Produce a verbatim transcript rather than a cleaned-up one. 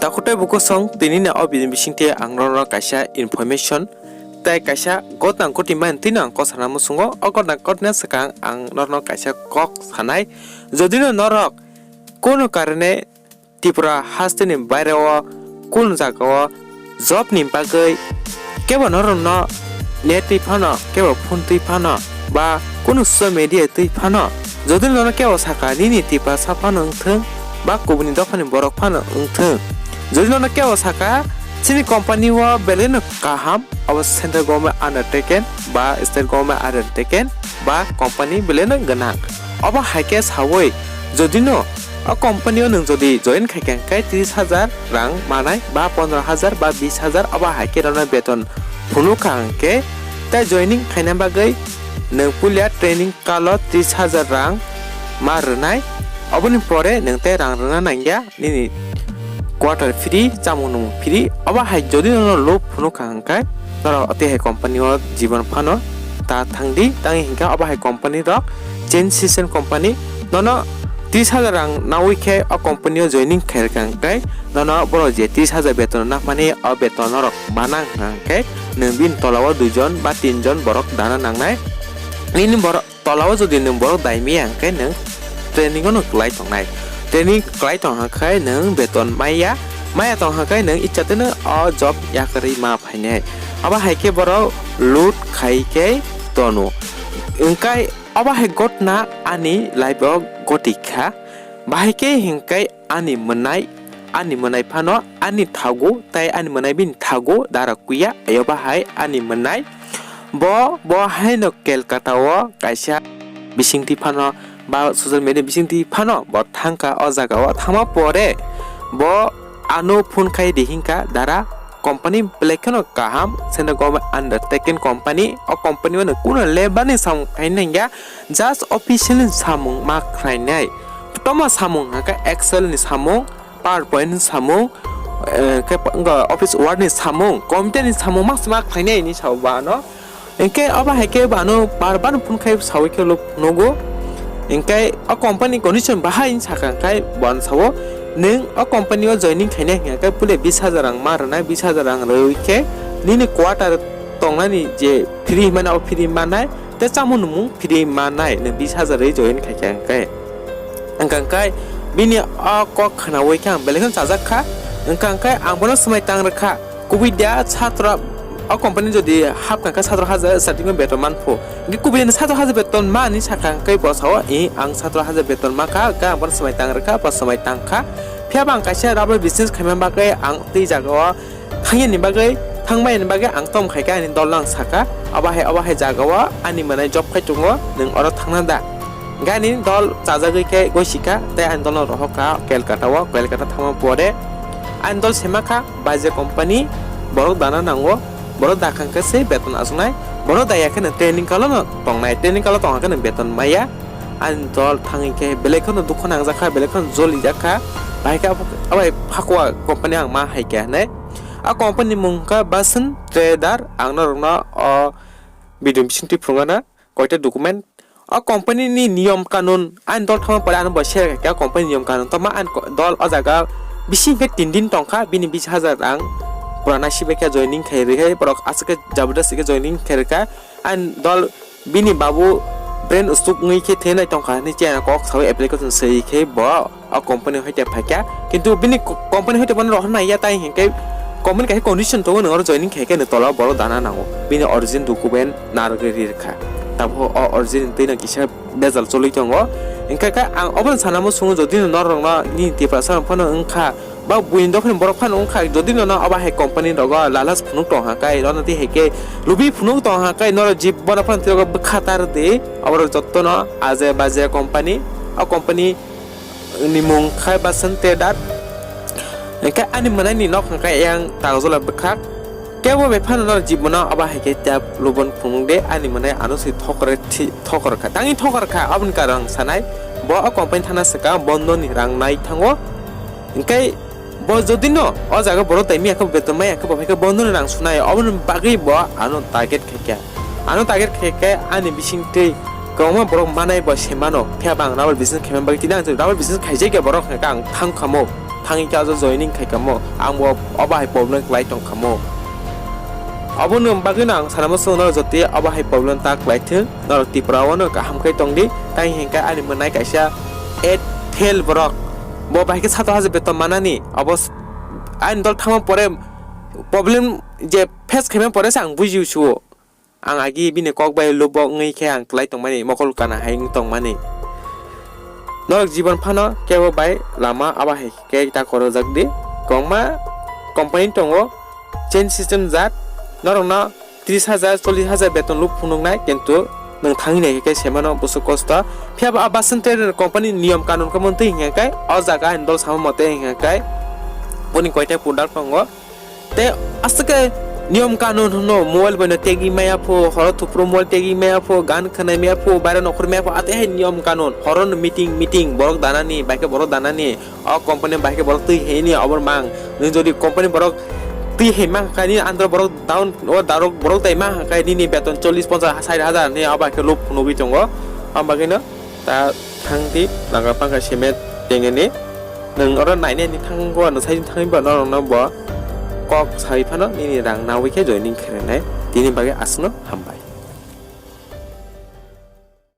Takhuk tei bukhuk song, tini ni o video bisingtwi ang norokno kaisa information tei kaisa gotna gotwi mani twino ang kok sana muchungo. O gotna gotna swkang ang norokno kaisa kok sanai. Jodi no norok kunu karone Tripura hasteni baireo kunu jagao job ni bagwi kebo norokno net twi phano, kebo phone twi phano, ba kunu social media twi phano, jodi nono kebo saka nini Tiprasa phano wngthwng ba kubuni dophani borok phano wngthwng, jodi nono kebo saka chini company o belai no kaham, obo central government undertaking ba state government undertaking ba company belai no gwnang, obo hai khe sawi jodi no o company o nwng jodi join khai khe hwnkhe tris hajar rang manai ba pondro hajar ba bis hajar, obo hai khe nono beton phunuk kha hwnkhe tei joining khaina bagwi nwng puila training kalo tris hajar rang ma rwnai, oboni pore nwng tei rang rwna nangya nini quarter free, chamung nwng free. Obo hai jodi nono lob phunuk kha hwnkhe norok tei hai company o jibon phano ta thangdi, tangwi hwnkhe obo hai company rok chain system company nono tris hajar rang nawi khe o company o joining khairwkha hwnkhe nono borok je tris hajar beton nakmani o beton norok manang hwnkhe nwng bini tola o duijon ba tinjon borok dana nangnai. Nini borok tola o jodi nwng borok dai maya hwnkhe nwng training o nwng kwlai tongnai. Training kwlai tong hwnkhe nwng beton maya, maya tong hwnkhe nwng ichate no o job yakarwi ma phainai. Abo hai khe borok load khai khe tono. Hwnkhe obo hai gotna ani life o goti kha. Bahai khe hwnkhe ani mwnai, ani mwnai phano ani thago tei ani mwnai bini thago dara kuya, ayo bahai ani mwnai. Bo, bo haino Kolkata o kaisa bisingtwi phano ba social media bisingtwi phano bo thangkha o jaga o. Thangma pore bo ano phone khai di hinkha, "Dara, company belai kheno kaham, central government undertaking company, o company o no kuno labour ni samung khai nangya, just official ni samung ma khlainai." Toma samung hwnkhe Excel ni samung, PowerPoint ni samung, eh, khe pa-, wngkha office work ni samung, computer ni samung ma, ma khlainai hinwi sao ba ano. Hinkhe obo hai khe bo ano bar bar phone khai sawi khe lob nugo. Hinkhe o company condition bahai hinwi sakha khai bo ano sao, "Nwng o company o joining khainai hwnkhe puila bis hajar rang ma rwnai, bis hajar rang rwi khe nini quarter tongnani je free hinmani abo free mannai, tei chamung nwngmung free mannai, nwng bis hajar rwi join khaikha hwnkhe." Hwnkha hwnkhe bini o kok khnaui khe ang belai kheno chajak kha. Hwnkha hwnkhe ang bono swmai tang rwkha, kubui da chatra o company jodi hap kha khe chatra hajar starting o beton man phu. Hwnkhe kubui da chatra hajar beton ma hinwi sakha hwnkhe bo sao, "I, ang chatra hajar beton ma kha," hwnkhe ang bono swmai tang rwkha, bo swmai tang kha. Phiya ba ang kaisa rubber business khaima bagwi ang tei jaga o thangya ni bagwi, thangmaya ni bagwi ang tom khai khe ani dol no ang saka, "Obo hai, obo hai jaga o ani mwnai job khai tongo, nwng oro thangna da?" Hwnkhe ani dol chajagwi khe gosi kha tei ani dol no rohor kha Kolkata o. Kolkata thangma pore ani dol sema kha, "Baje company borok dana nango, borok da kha hwnkhe se beton achuknai, borok da ya khe no training kalo no tongnai, training kalo tong khe no beton maya." Ani dol thangwi khe belai kheno dukhu nangjak kha, belai kheno jolijak kha, bahai khe abo, abo hai Phakua company ang ma hai khe hinwi. A company ni mung kha Basan Trader, ang norokno o video bisingtwi phunukna koita document. O company ni niyom kanun ani dol thangma pore ano bo share kha khe company niyom kanun. Tamo ani ko-, dol o jaga bising khe tin din tong kha, bini bis hajar rang purana sibai khe joining khai rwi hai borok aswk khe jabardast khe joining khai rwkha. Ani dol bini babu brain stroke wngwi khe thenai tongkha hinwi chaya kok sawi application swi khe bo o company hoite phaikha. Kintu bini ko-, company hoite bono rohor naiya, tai hinkhe company kaisa condition tongo, nwng oro joining khaikhe nwng tola borok dana nango. Bini origin document narwgwi rirwkha. Tabuk o origin twino kisa bejal choli tongo. Hinkhe khe ang obono sana muchungo, jodi norokno nini Tiprasa phano wngkha, ba buini dophani borok phano wngkha, jodi nono obo hai company rogo lalas phunuk tong ha kai, nono tei hai khe lubi phunuk tong ha kai, norok jibon phano tei bwkha tar di. Oborok jottono aje baje company, o company ni mung khai Basan Trader. Hinkhe ani mwnai ni nok hwnkhe yang Tagojola bwkhak. Kebo bai phano norok jibono obo hai khe tei lubon phunuk de, ani mwnai ano se thokre thi-, thokor kha. Tangwi thokor kha, aboni karon ang sanai, bo o company thana swkang bondo ni rang nai thango. Hinkhe bo jodi no o jaga borok tai maya khe, beton maya khe, bo hai khe bondo ni rang sunai, oboni bagwi bo ano target khai kha. Ano target khai khe ani bising twi kwbangma borok manai bo se mano, phiya ba ang rubber business khaima bagwi tini ang rubber business khaijak ya borok hwnkhe ang thang khamo. thangwi khe ajo joining khai kamo, ang bo obo hai problem khlai tong kamo. Obono bagwino ang sana muchungo norok jotoi obo hai problem ta khlai thung, norok Tripura o no kaham khe tong di, tei hinkhe ani mwnai kaisa eight fail borok, bo bai khe sato hajar beton manani, obo s-, ani dol thangma pore problem je face khaima pore se ang buji usuo. Ang agi bini kok bai lubok wngwi khe ang klai tongmani, mokol kana hai wng tongmani. Norok jibon phano kebo bai lama abo hai khe ta korojak di. Kwbangma company tongo, chain system jat, norokno tris hajar, chollish hajar beton lub phunuknai, kintu nwng thangwi nai khe semano bwswk kosto. Phiya ba a Basant Trader company niyom kanun khe montwi hinkhe o jaga ani dol sama mote hinkhe boni koita product tongo. Tei aswk khe niyom kanun hwno, mobile boino tegwi maya pho, horo thupro mobile tegwi maya pho, gan khwnai maya pho, baira nokhor maya pho, atwi hai niyom kanun. Horo no meeting, meeting, borok danani, bai khe borok danani, o company bai khe borok twi hini obor mang. Nwng jodi company borok twi hai mang kha ni andro borok down, o darok borok dai mang kha nini beton chollish ponchash sait hajar ni abo khe lub phunugwi tongo. Abo bagwino ta thang di, naga pangkha cement tengeni. Nwng oro nainani thangwi bo, nwng sai thangwi bo norokno bo kok sawi phano nini rang nawi khe joining khainai. Tini bagwi aswkno hambai.